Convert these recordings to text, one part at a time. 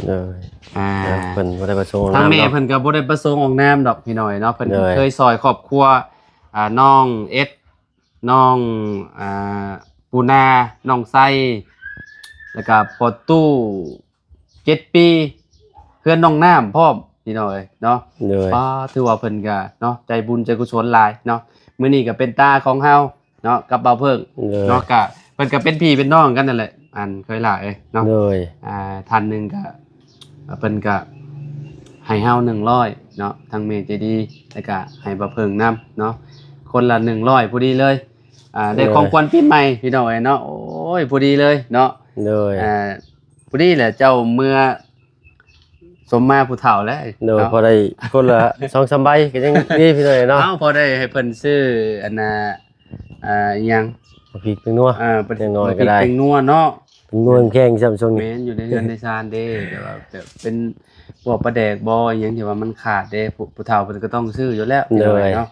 ໂດຍ ອ່າ ເພິ່ນບໍ່ໄດ້ປະສົງອອກນາມ ທາງແມ່ເນາະ ເພິ່ນກໍບໍ່ໄດ້ປະສົງອອກນາມດອກພີ່ນ້ອງເນາະ ເພິ່ນ ໂດຍ ເຄີຍຊ່ອຍຄອບຄົວ ອ່າ ນ້ອງເອັດ ນ້ອງ ອ່າ ປູນາ ນ້ອງໄຊ ແລ້ວກໍພໍ່ຕູ້ ເຈັດປີ ເຮືອນນ້ອງນ້ຳພ້ອມ ພີ່ນ້ອງເອີຍເນາະ ໂດຍ ປ້າ ຖືວ່າເພິ່ນກະເນາະ ໃຈບຸນໃຈກຸສົນຫຼາຍເນາະ ມື້ນີ້ກະເປັນຕາຂອງເຮົາເນາະ ກັບບ່າວເພິ່ງ ໂດຍ ເນາະ ກະເພິ່ນກະເປັນພີ່ເປັນນ້ອງກັນນັ້ນແຫຼະ ອັນເຄີຍຫຼ້າເອີຍເນາະ ໂດຍ ອ່າ ທ່ານໜຶ່ງກະ ເພິ່ນກະໃຫ້ເຮົາໜຶ່ງຮ້ອຍເນາະ ທັງແມ່ໃຈດີ ແລ້ວກະໃຫ້ບ່າວເພິ່ງນຳເນາະ ຄົນລະໜຶ່ງຮ້ອຍພໍດີເລີຍ ອ່າ ໄດ້ ໂດຍ ຂອງຂວັນປີໃໝ່ ພີ່ນ້ອງເອີຍເນາະ ໂອ້ຍ ພໍດີເລີຍເນາະ ໂດຍ ອ່າ ພໍດີແຫຼະ ເຈົ້າເມືອສົມມາຜູ້ເຖົ້າແລ້ວ ໂດຍ ເນາະ ພໍໄດ້ຄົນລະສອງສາມໃບກໍຍັງດີພີ່ນ້ອງເນາະ ເອົາ ພໍໄດ້ໃຫ້ເພິ່ນຊື້ອັນນ່າ ອ່າ ອີ່ຫຍັງ ໝາກພິກແປ້ງນົວ ອ່າ ເປັນ ຢ່າງໜ້ອຍກໍໄດ້ ແປ້ງນົວເນາະ ແປ້ງນົວແຂງຊ້ຳຊ່ວງນີ້ ແມ່ນ ຢູ່ໃນເຮືອນໃນຊານເດ້ ແຕ່ວ່າແບບເປັນພວກປາແດກບໍ່ ອີ່ຫຍັງທີ່ວ່າມັນຂາດເດ້ ຜູ້ ຜູ້ເຖົ້າເພິ່ນກໍຕ້ອງຊື້ຢູ່ແລ້ວ ໂດຍ ເນາະ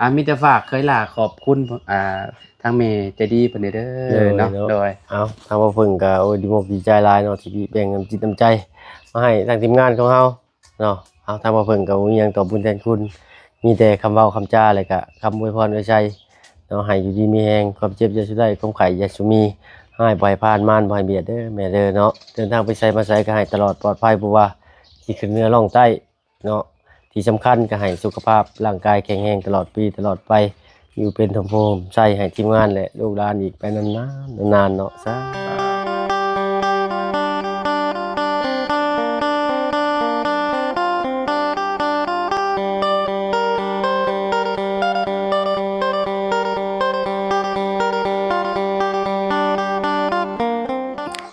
ອ່າ ມີແຕ່ຝາກເຄີຍຫຼ້າຂອບຄຸນ ອ່າ ທາງແມ່ໃຈດີເພິ່ນເດີ ໂດຍ ເນາະ ໂດຍ ໂດຍ ເອົາ ທາງບ່າວເພິ່ງກໍ ໂອ້ຍ ດີອົກດີໃຈຫຼາຍເນາະ ທີ່ແບ່ງນ້ຳຈິດນ້ຳໃຈມາໃຫ້ທາງທີມງານຂອງເຮົາເນາະ ເອົາ ທາງບ່າວເພິ່ງກໍບໍ່ມີຫຍັງຕອບບຸນແທນຄຸນ ມີແຕ່ຄຳເວົ້າຄຳຈາ ແລະກະຄຳອວຍພອນອວຍໄຊເນາະ ໃຫ້ຢູ່ດີມີແຮງ ຄວາມເຈັບຢ່າສູ່ໄດ້ ຄວາມໄຂ້ຢ່າສູ່ມີ ຮ້າຍບໍ່ໃຫ້ຜ່ານ ມານບໍ່ໃຫ້ບຽດເດີແມ່ເດີເນາະ ເດີນທາງໄປໃສມາໃສກໍໃຫ້ຕະຫຼອດປອດໄພ ບໍ່ວ່າຊິຂຶ້ນເໜືອລ່ອງໃຕ້ ເນາະ ທີ່ສຳຄັນກໍໃຫ້ສຸຂະພາບຮ່າງກາຍແຂງແຮງຕະຫຼອດປີຕະຫຼອດໄປ ຢູ່ເປັນຮົ່ມໂພຮົ່ມໄຊໃຫ້ທີມງານ ແລະ ລູກຫຼານອີກໄປນານໆ ນານໆ ເນາະ ສາ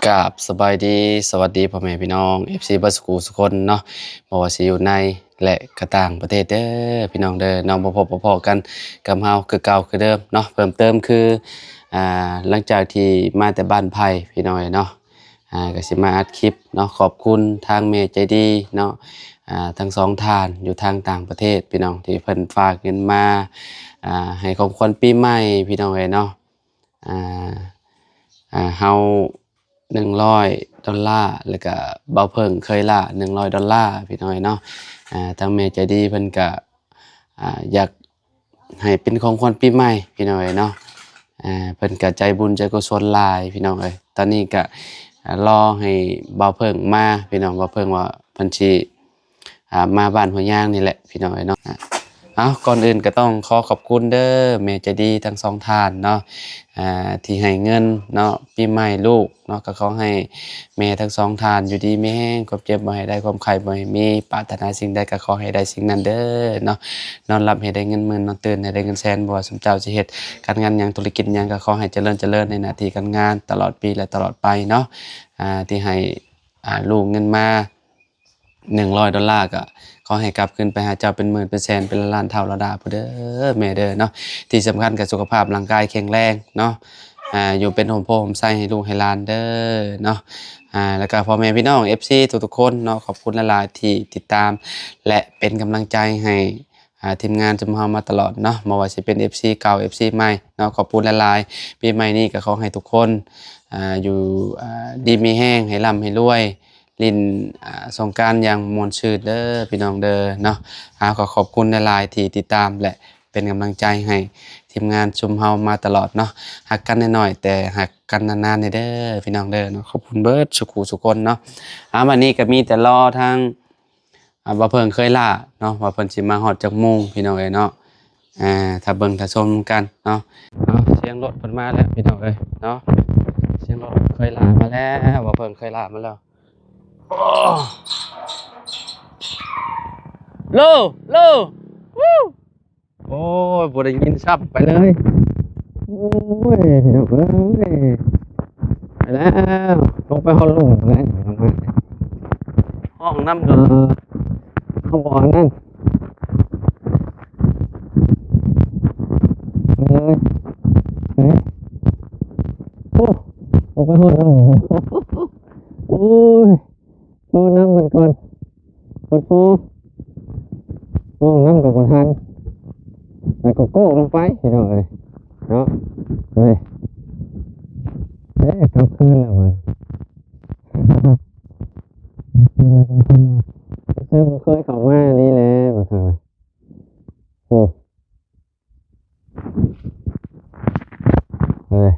ກາບສະບາຍດີ ສະຫວັດດີພໍ່ແມ່ພີ່ນ້ອງ ເອັຟຊີ ເບິດສູ່ຄູ່ສູ່ຄົນເນາະ ບໍ່ວ່າຊິຢູ່ໃນ ແລະ ກະຕ່າງປະເທດເດີ ພີ່ນ້ອງເດີເນາະ ບໍ່ພົບບໍ່ພໍ້ກັນກັບເຮົາຄືເກົ່າຄືເດີມເນາະ ເພີ່ມເຕີມຄື ອ່າ ຫຼັງຈາກທີ່ມາແຕ່ບ້ານໄຜ່ ພີ່ນ້ອງເອີຍເນາະ ອ່າ ກະຊິມາອັດຄລິບເນາະ ຂອບຄຸນທາງແມ່ໃຈດີເນາະ ອ່າ ທັງສອງທ່ານຢູ່ທາງຕ່າງປະເທດ ພີ່ນ້ອງ ທີ່ເພິ່ນຝາກເງິນມາ ອ່າ ໃຫ້ຂອງຂວັນປີໃໝ່ ພີ່ນ້ອງເອີຍເນາະ ອ່າ ອ່າ ເຮົາ ໜຶ່ງຮ້ອຍດອນລາ ແລ້ວກະບ່າວເຜິ້ງເຄີຍລະໜຶ່ງຮ້ອຍດອນລາ ພີ່ນ້ອງເອີຍເນາະ ອ່າ ທາງແມ່ໃຈດີເພິ່ນກະ ອ່າ ຢາກໃຫ້ເປັນຂອງຂວັນປີໃໝ່ ພີ່ນ້ອງເອີຍເນາະ ອ່າ ເພິ່ນກະໃຈບຸນໃຈກຸສົນຫຼາຍ ພີ່ນ້ອງເອີຍ ຕອນນີ້ກະ ອ່າ ລໍໃຫ້ບ່າວເຜິ້ງມາ ພີ່ນ້ອງ ບ່າວເຜິ້ງວ່າເພິ່ນຊິ ອ່າ ມາບ້ານຫົວຍາງນີ້ແຫຼະ ພີ່ນ້ອງເອີຍເນາະ ເອົາ ກ່ອນອື່ນກໍຕ້ອງຂໍຂອບຄຸນເດີແມ່ໃຈດີທັງສອງທ່ານເນາະ ອ່າ ທີ່ໃຫ້ເງິນເນາະ ປີໃໝ່ລູກເນາະ ກໍຂໍໃຫ້ແມ່ທັງສອງທ່ານຢູ່ດີມີແຮງ ຄວາມເຈັບບໍ່ໃຫ້ໄດ້ ຄວາມໄຂ້ບໍ່ໃຫ້ມີ ປາດຖະໜາສິ່ງໃດກໍຂໍໃຫ້ໄດ້ສິ່ງນັ້ນເດີເນາະ ນອນຫຼັບໃຫ້ໄດ້ເງິນໝື່ນ ນອນຕື່ນໃຫ້ໄດ້ເງິນແສນ ບໍ່ວ່າຊຸມເຈົ້າຊິເຮັດການງານຫຍັງ ທຸລະກິດຫຍັງ ກໍຂໍໃຫ້ຈະເລີນ ຈະເລີນໃນໜ້າທີ່ການງານຕະຫຼອດປີ ແລະ ຕະຫຼອດໄປເນາະ ອ່າ ທີ່ໃຫ້ ອ່າ ລູກເງິນມາ ໜຶ່ງຮ້ອຍດອນລາ ກໍຂໍໃຫ້ກັບຄືນໄປຫາເຈົ້າເປັນໝື່ນເປັນແສນເປັນລ້ານເທົ່າລະດາພຸ້ນເດີແມ່ເດີເນາະ ທີ່ສຳຄັນກໍສຸຂະພາບຮ່າງກາຍແຂງແຮງເນາະ ອ່າ ຢູ່ເປັນຮົ່ມໂພຮົ່ມໄຊໃຫ້ລູກໃຫ້ຫຼານເດີເນາະ ອ່າ ແລ້ວກໍພໍ່ແມ່ພີ່ນ້ອງ ເອັຟຊີ ທຸກໆຄົນເນາະ ຂອບຄຸນຫຼາຍໆທີ່ຕິດຕາມ ແລະ ເປັນກຳລັງໃຈໃຫ້ ອ່າ ທີມງານຊຸມເຮົາມາຕະຫຼອດເນາະ ບໍ່ວ່າຊິເປັນ ເອັຟຊີ ເກົ່າ ເອັຟຊີ ໃໝ່ເນາະ ຂອບຄຸນຫຼາຍໆ ປີໃໝ່ນີ້ກໍຂໍໃຫ້ທຸກຄົນ ອ່າ ຢູ່ ອ່າ ດີມີແຮງ ໃຫ້ລ່ຳໃຫ້ລວຍ ຫຼິ້ນ ອ່າ ສົງການຢ່າງມ່ວນຊື່ນເດີພີ່ນ້ອງເດີເນາະ ເຮົາກໍຂອບຄຸນຫຼາຍໆທີ່ຕິດຕາມ ແລະ ເປັນກຳລັງໃຈໃຫ້ທີມງານຊຸມເຮົາມາຕະຫຼອດເນາະ ຮັກກັນນ້ອຍໆ ແຕ່ຮັກກັນນານໆ ແດ່ເດີພີ່ນ້ອງເດີເນາະ ຂອບຄຸນເບິດສູ່ຄູ່ສູ່ຄົນເນາະ ເອົາ ບັດນີ້ກໍມີແຕ່ລໍທາງ ອ່າ ບ່າວເຜິ້ງເຄີຍລະເນາະ ວ່າເພິ່ນຊິມາຮອດຈັກໂມງພີ່ນ້ອງເອີຍເນາະ ອ່າ ຖ້າເບິ່ງຖ້າຊົມນຳກັນເນາະ ເອົາ ສຽງລົດເພິ່ນມາແລ້ວພີ່ນ້ອງເອີຍເນາະ ສຽງລົດເຄີຍລະມາແລ້ວ ບ່າວເຜິ້ງເຄີຍລະມາແລ້ວ ໂລ ໂລ ໂອ້ຍ ບໍ່ໄດ້ຍິນຊ້ຳ ໄປເລີຍ ໂອ້ຍ ພີ່ນ້ອງເອີຍ ໄປແລ້ວ ລົງໄປຮອດລຸ່ມແລ້ວ ຫ້ອງນ້ຳກໍ ເອີ ເຮົາບໍ່ອັນນັ້ນ ໄປເລີຍ ເອີ ໂອ້ ລົງໄປຮອດລຸ່ມ ໂອ້ຍ ໂອ້ ນ້ຳມັນກ່ອນ ໂອ້ໂຫ ຫ້ອງນ້ຳກໍບໍ່ທັນ ແລ້ວກໍໂກ້ລົງໄປ ພີ່ນ້ອງເອີຍ ເນາະ ເອີຍ ເອີ ກັບຄືນແລ້ວມັນ ຄືບໍ່ເຄີຍເຂົ້າມານີ້ແຫຼະ ບາງຄັ້ງ ໂອ້ ເອີ ອ່າ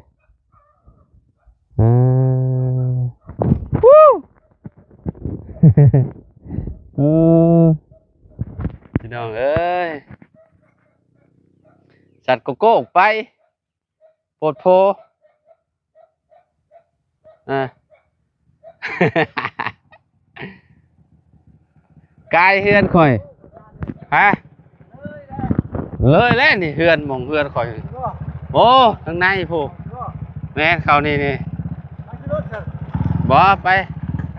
ເອີ ພີ່ນ້ອງເອີຍ ສັດໂກໂກ້ອອກໄປ ໂພດໂພ ອ່າ ກາຍເຮືອນຂ້ອຍ ຮະ ເລີຍແລ້ວນີ້ ເຮືອນ ໝ່ອງເຮືອນຂ້ອຍ ໂອ້ ທາງໃນພຸ້ນ ແມ່ນ ເຂົ້ານີ້ນີ້ ບໍ່ ໄປ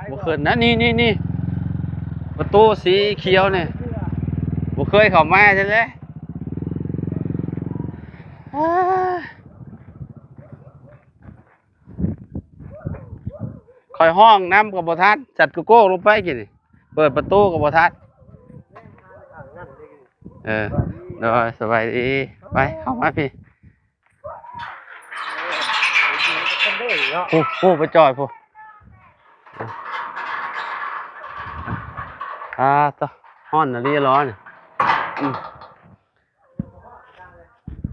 ບໍ່ຂຶ້ນນະ ນີ້ໆໆ ປະຕູສີຂຽວນີ້ ບໍ່ເຄີຍເຂົ້າມາຈັ່ງໃດ ອ່າ ຂ້ອຍຮ້ອງນຳກໍບໍ່ທັນ ສັດໂກໂກ້ລົງໄປກີ້ນີ້ ເປີດປະຕູກໍບໍ່ທັນ ເອີ ໂດຍ ສະບາຍດີ ໄປ ເຂົ້າມາພີ້ ໂອ້ ໂອ້ ໄປຈອດພຸ້ນ ອ່າ ຕະ ຮ້ອນອີ່ຫຼີເນາະນີ້ ອືມ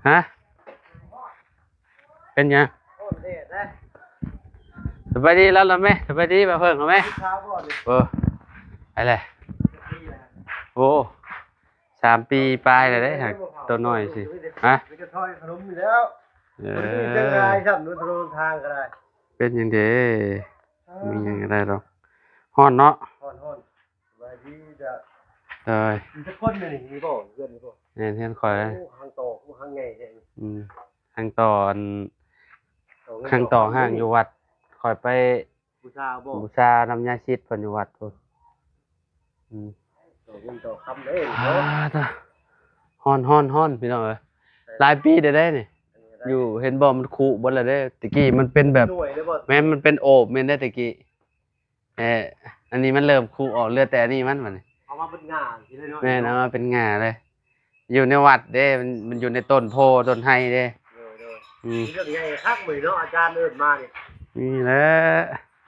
ຮະ ເປັນຫຍັງ? ສະບາຍດີລາວລະແມ່ ສະບາຍດີບ່າວເຜິ້ງລະແມ່ ເອີ ໄປແຫຼະ ໂອ້ ສາມປີປາຍແລ້ວເດ້ ຫາກໂຕນ້ອຍຊິ ຮະ ເອີ ເປັນຫຍັງເດ້ ມີຫຍັງກໍໄດ້ດອກ ຮ້ອນເນາະ ຮ້ອນ ສະບາຍດີເຈົ້າ ເອີຍ ມີຈັກຄົນນີ້ ມີບໍ່ ເຮືອນນີ້ບໍ່ ແມ່ນ ເຮືອນຂ້ອຍ ໂອ້ ຫ້າງຕໍ່ ໂອ້ ຫ້າງໃຫຍ່ແທ້ ອືມ ຫ້າງຕໍ່ອັນ ຫ້າງຕໍ່ຫ້າງຢູ່ວັດ ຂ້ອຍໄປບູຊາບໍ່ ບູຊານຳຍາສິດເພິ່ນຢູ່ວັດພຸ້ນ ອືມ ຕໍ່ເງິນຕໍ່ຄຳເດ້ ອ່າ ຕາ ຮ້ອນໆໆ ພີ່ນ້ອງເອີຍ ຫຼາຍປີແລ້ວເດ້ນີ້ ຢູ່ ເຫັນບໍ່ ມັນຄຸເບິດແລ້ວເດ້ ແຕ່ກີ້ມັນເປັນແບບ ແມ່ນ ມັນເປັນໂອບແມ່ນເດ້ແຕ່ກີ້ ເອີ ອັນນີ້ມັນເລີ່ມຄຸອອກ ເຫຼືອແຕ່ອັນນີ້ມັນບັດນີ້ ເອົາມາເປັນຫຍ້າຊິເລີຍເນາະ ແມ່ນ ເອົາມາເປັນຫຍ້າເລີຍ ຢູ່ໃນວັດເດ້ ມັນ ມັນຢູ່ໃນຕົ້ນໂພຕົ້ນໄຮເດ້ ໂດຍໆ ອືມ ເລື່ອງໃຫຍ່ຄັກມື້ເນາະ ອາຈານເອີ້ນມານີ້ ນີ້ແຫຼະ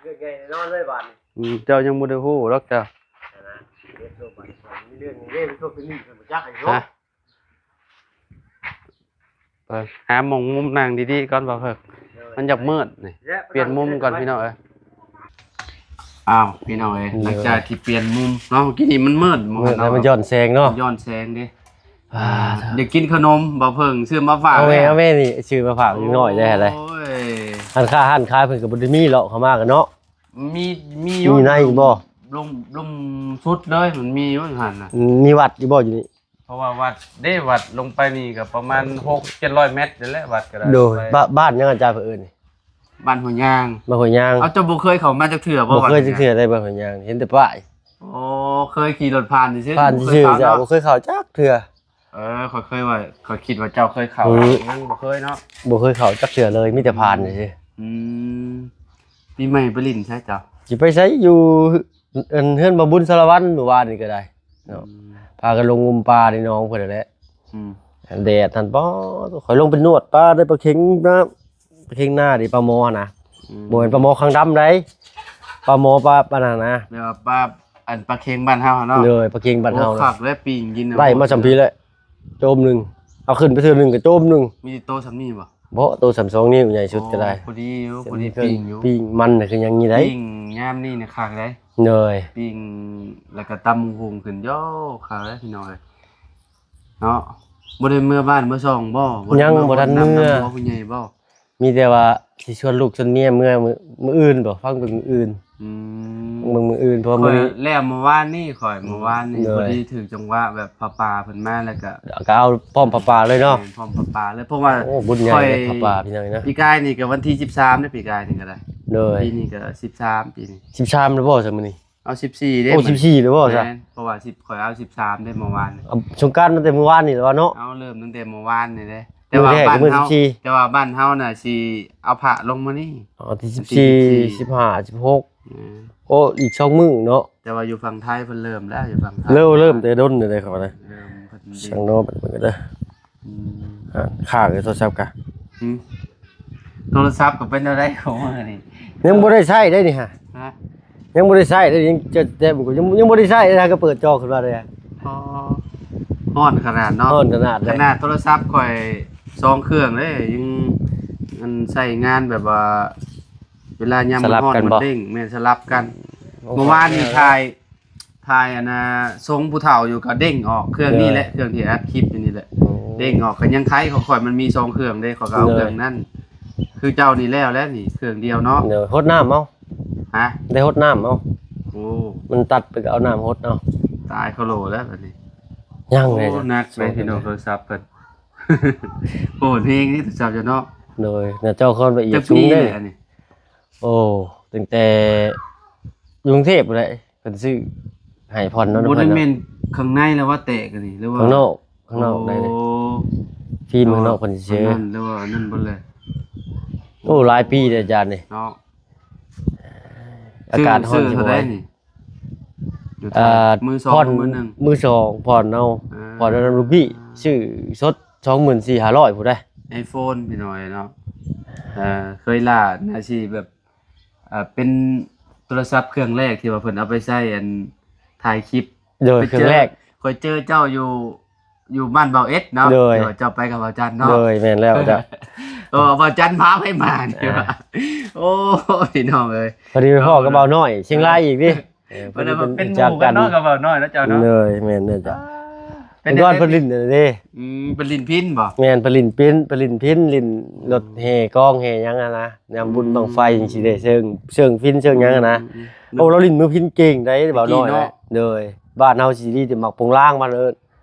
ເລື່ອງໃຫຍ່ແນ່ນອນເລີຍບາດນີ້ ອືມ ເຈົ້າຍັງບໍ່ໄດ້ຮູ້ດອກເຈົ້າ ເຮັດໂລດບາດນີ້ ມີເລື່ອງນີ້ເດ້ ໄປໂທດໄປນີ້ ເພິ່ນບໍ່ຈັກໃຫ້ເນາະ ຮະ ເອີ ຫາໝ່ອງມຸມນັ່ງດີໆກ່ອນ ບ່າວເຜິ້ງ ມັນຢາກມືດນີ້ ປ່ຽນມຸມກ່ອນພີ່ນ້ອງເອີຍ ອ້າວ ພີ່ນ້ອງເອີຍ ຫຼັງຈາກທີ່ປ່ຽນມຸມເນາະ ເມື່ອກີ້ນີ້ມັນມືດ ມືດແລ້ວ ມັນຍ້ອນແສງເນາະ ມັນຍ້ອນແສງເດ້ ອ່າ ຢາກກິນຂະໜົມ ບ່າວເຜິ້ງຊື້ມາຝາກ ເອົາແມ່ ເອົາແມ່ນີ້ ຊື້ມາຝາກເດັກນ້ອຍໄດ້ຫັ້ນແຫຼະ ໂອ້ຍ ຮ້ານຄ້າຮ້ານຂາຍເພິ່ນກໍບໍ່ໄດ້ມີເລາະເຂົ້າມາກັນເນາະ ມີ ມີຢູ່ ມີໃນອີກບໍ່ ລຸ່ມ ລຸ່ມສຸດເລີຍ ມັນມີຢູ່ຫັ້ນນະ ອືມ ມີວັດຢູ່ບໍ່ຢູ່ນີ້? ເພາະວ່າວັດເດ້ ວັດລົງໄປນີ້ກໍປະມານຫົກເຈັດຮ້ອຍແມັດນີ້ແຫຼະ ວັດກໍໄດ້ ໂດຍ ໄປ ບ້ານ ບ້ານຫຍັງອາຈານເພິ່ນເອີ້ນນີ້? ບ້ານຫ້ວຍຍາງ ບ້ານຫ້ວຍຍາງ ເອົາ ເຈົ້າບໍ່ເຄີຍເຂົ້າມາຈັກເທື່ອບໍ່? ບໍ່ເຄີຍຈັກເທື່ອເດ້ ບ້ານຫ້ວຍຍາງ ເຫັນແຕ່ປ້າຍ ໂອ້ ເຄີຍຂີ່ລົດຜ່ານຊື່ໆ ຜ່ານຊື່ໆ ບໍ່ເຄີຍເຂົ້າເນາະ ບໍ່ເຄີຍເຂົ້າຈັກເທື່ອ ເອີ ຂ້ອຍເຄີຍວ່າ ຂ້ອຍຄິດວ່າເຈົ້າເຄີຍເຂົ້າ ອືມ ຍັງບໍ່ເຄີຍເນາະ ບໍ່ເຄີຍເຂົ້າຈັກເທື່ອເລີຍ ມີແຕ່ຜ່ານຊື່ໆ ອືມ ປີໃໝ່ໄປຫຼິ້ນໃສເຈົ້າ? ຊິໄປໃສ ຢູ່ ອັນເຮືອນບ່າວບຸນສາລະວັນມື້ວານນີ້ກໍໄດ້ເນາະ ອືມ ພາກັນລົງງົມປາໃນໜອງເພິ່ນນັ້ນແຫຼະ ອືມ ແດດຫັ້ນ ປາ ຂ້ອຍລົງໄປນວດປາ ໄດ້ປາເຂັງນາ ປາເຂັງນາເດ້ ປາໝໍຫັ້ນນະ ອືມ ບໍ່ແມ່ນປາໝໍຄັງດຳໃດ ປາໝໍ ປາ ປານັ້ນນະ ແບບວ່າປາ ອັນປາເຂັງບ້ານເຮົາຫັ້ນເນາະ ໂດຍ ປາເຂັງບ້ານເຮົາ ໂອ້ ຄັກເດ້ ປີ້ງກິນນະ ໄດ້ມາສ່ຳພີແຫຼະ ໂຈມໜຶ່ງ ເອົາຂຶ້ນໄປເທື່ອໜຶ່ງກໍໂຈມໜຶ່ງ ມີແຕ່ໂຕສ່ຳນີ້ບໍ່? ບໍ່ ໂຕສ່ຳສອງນິ້ວ ໃຫຍ່ສຸດກໍໄດ້ ອໍ ພໍດີຢູ່ ພໍດີປີ້ງຢູ່ ປີ້ງມັນນະ ຄືຫຍັງນີ້ໄດ໋ ປີ້ງຍາມນີ້ນະຄັກໄດ໋ ໂດຍ ປີ້ງ ແລ້ວກໍຕຳບັກຫຸ່ງຂຶ້ນ ໂຢ ຄັກເດ້ພີ່ນ້ອງເອີຍ ເນາະ ບໍ່ໄດ້ເມືອບ້ານເມືອຊ່ອງບໍ່? ຍັງບໍ່ທັນເມືອ ບໍ່ໄດ້ມາຫົດນ້ຳນຳຫົວຜູ້ໃຫຍ່ບໍ່? ມີແຕ່ວ່າຊິຊວນລູກຊວນເມຍເມືອ ມື້ ມື້ອື່ນບໍ່ ຟັງເບິ່ງມື້ອື່ນ ອືມ ເບິ່ງມື້ອື່ນ ເພາະວ່າມື້ນີ້ ຂ້ອຍແລ້ວມື້ວານນີ້ ຂ້ອຍ ອືມ ມື້ວານນີ້ ໂດຍ ພໍດີຖືກຈັງຫວະແບບຜ້າປ່າເພິ່ນມາ ແລ້ວກໍ ກໍເອົາພ້ອມຜ້າປ່າເລີຍເນາະ ແມ່ນ ພ້ອມຜ້າປ່າເລີຍ ເພາະວ່າ ໂອ້ ບຸນໃຫຍ່ເດ້ ຂ້ອຍ ຜ້າປ່າພີ່ນ້ອງເອີຍເນາະ ປີກາຍນີ້ກໍວັນທີສິບສາມເດ້ ປີກາຍນີ້ກໍໄດ້ ໂດຍ ປີນີ້ກໍສິບສາມ ປີນີ້ ສິບສາມແລ້ວບໍ່ຊະມື້ນີ້? ເອົາສິບສີ່ເດ້ ໂອ້ ມື້ນີ້ ສິບສີ່ແລ້ວບໍ່ຊະ? ແມ່ນ ເພາະວ່າສິບ ຂ້ອຍເອົາສິບສາມເດ້ມື້ວານນີ້ ເອົາສົງການຕັ້ງແຕ່ມື້ວານນີ້ແລ້ວເນາະ ເອົາເລີ່ມຕັ້ງແຕ່ມື້ວານນີ້ເດ້ ແຕ່ວ່າບ້ານເຮົາ ແຕ່ວ່າບ້ານເຮົານະຊິເອົາພະລົງມື້ນີ້ ອໍ ວັນທີສິບສີ່ ສິບຫ້າ ສິບຫົກ ແມ່ນ ໂອ້ ອີກສອງມື້ເນາະ ແຕ່ວ່າຢູ່ຝັ່ງໄທເພິ່ນເລີ່ມແລ້ວ ຢູ່ຝັ່ງໄທ ເລີ່ມ ເລີ່ມແຕ່ດົນແລ້ວເດ້ ເຂົາວ່ານະ ເລີ່ມເພິ່ນ ສັ່ງເນາະ ເບິ່ງເດີ ອືມ ອ່າ ຄ້າງຢູ່ໂທລະສັບກະ ຫື ໂທລະສັບກໍເປັນແນວໃດຂອງມື້ນີ້? ຍັງບໍ່ໄດ້ໃຊ້ໄດ໋ນີ້ຫະ ຮະ? ຍັງບໍ່ໄດ້ໃຊ້ເດ້ ຍັງຈະແຕ້ມກໍຍັງ ຍັງບໍ່ໄດ້ໃຊ້ເດ້ ຫາກໍເປີດຈໍຂຶ້ນມາເດ້. ອໍ ຮ້ອນຂະໜາດເນາະ ຮ້ອນຂະໜາດເດ້ ຂະໜາດໂທລະສັບຂ້ອຍສອງເຄື່ອງເດ້ ຍັງອັນໃຊ້ງານແບບວ່າ ເວລາຍາມມັນຮ້ອນມັນເດ້ງ ແມ່ນສະຫຼັບກັນ. ໂອ້ ເມື່ອວານນີ້ຖ່າຍ ຖ່າຍອັນນ່າ ຊົງຜູ້ເຖົ້າຢູ່ກໍເດ້ງອອກ ເຄື່ອງນີ້ແຫຼະ ເຄື່ອງທີ່ອັດຄລິບຢູ່ນີ້ແຫຼະ ເດ້ງອອກ ກໍຍັງໄຄຂອງຂ້ອຍມັນມີສອງເຄື່ອງເດ້ ຂ້ອຍກໍເອົາເຄື່ອງນັ້ນ ຄືເຈົ້ານີ້ແລ້ວແລ້ວນີ້ ເຄື່ອງດຽວເນາະ. ໂດຍ ຫົດນ້ຳເອົາ ຮະ ໄດ້ຫົດນ້ຳເອົາ. ໂອ້ ມັນຕັດໄປກໍເອົານ້ຳຫົດເອົາ. ຕາຍໂຄໂລແລ້ວບັດນີ້ ຍັງເລີຍ ໂອ້ ໜັກເລີຍພີ່ນ້ອງ ໂທລະສັບເພິ່ນ ໂອ້ ເຮງນີ້ໂທລະສັບເຈົ້າເນາະ. ໂດຍ ໜ້າຈໍຄວາມລະອຽດສູງເດ້ ອັນນີ້. ໂອ້ ຕັ້ງແຕ່ຢູ່ກຸງເທບພຸ້ນແຫຼະ ເພິ່ນຊື້ໃຫ້ຜ່ອນເນາະ. ບໍ່ໄດ້ແມ່ນຂ້າງໃນລະວ່າແຕກອັນນີ້ ຫຼືວ່າຂ້າງນອກ? ຂ້າງນອກໄດ້ເລີຍ ໂອ້ ຟີມຂ້າງນອກເພິ່ນຊິຊື້ ອັນນັ້ນ ຫຼືວ່າອັນນັ້ນເບິດເລີຍ. ໂອ້ ຫຼາຍປີແລ້ວອາຈານນີ້ເນາະ. ອາກາດຮ້ອນຊິບໍ່ໄຫວ. ອ່າ ມືສອງ ມືໜຶ່ງ ມືສອງ ຜ່ອນເອົາ ຜ່ອນເອົານຳລູກພີ່ ຊື້ສົດສອງໝື່ນສີ່ຫ້າຮ້ອຍພຸ້ນເດ້. ໄອໂຟນພີ່ນ້ອງເນາະ ເອີ ເຄີຍຫຼ້ານາຊິແບບ ເປັນໂທລະສັບເຄື່ອງແລກທີ່ວ່າເພິ່ນເອົາໄປໃຊ້ອັນຖ່າຍຄລິບ. ໂດຍ ເຄື່ອງແລກ ຂ້ອຍເຈີເຈົ້າຢູ່ ຢູ່ບ້ານເບົາເອັດເນາະ ໂດຍ ທີ່ວ່າເຈົ້າໄປກັບເບົາຈັນເນາະ. ໂດຍ ແມ່ນແລ້ວເຈົ້າ ເອີ ເບົາຈັນພາໃຜມານີ້ວ່າ ໂອ້ຍ ພີ່ນ້ອງເອີຍ ພໍດີໄປພໍ້ກັບເບົານ້ອຍຊຽງລາຍອີກເດ້. ເອີ ເພິ່ນເປັນໝູ່ກັນເນາະ ກັບເບົານ້ອຍເນາະເຈົ້າເນາະ. ໂດຍ ແມ່ນເດີເຈົ້າ ເພິ່ນເພິ່ນຫຼິ້ນເດ້. ອືມ ໄປຫຼິ້ນພິນບໍ່? ແມ່ນ ໄປຫຼິ້ນພິນ ໄປຫຼິ້ນພິນ ຫຼິ້ນລົດແຫ່ກອງແຫ່ຫຍັງຫັ້ນນະ ຍາມບຸນບັ້ງໄຟຈັ່ງຊີ້ເດ້ ເຊີງ ເຊີງພິນເຊີງຫຍັງຫັ້ນນະ. ໂອ້ ລາວຫຼິ້ນມືພິນເກັ່ງໃດ໋ເບົານ້ອຍ. ໂດຍ ບ້ານເຮົາຊິມີແຕ່ໝາກໂປງລາງ ບ້ານເອີ້ນ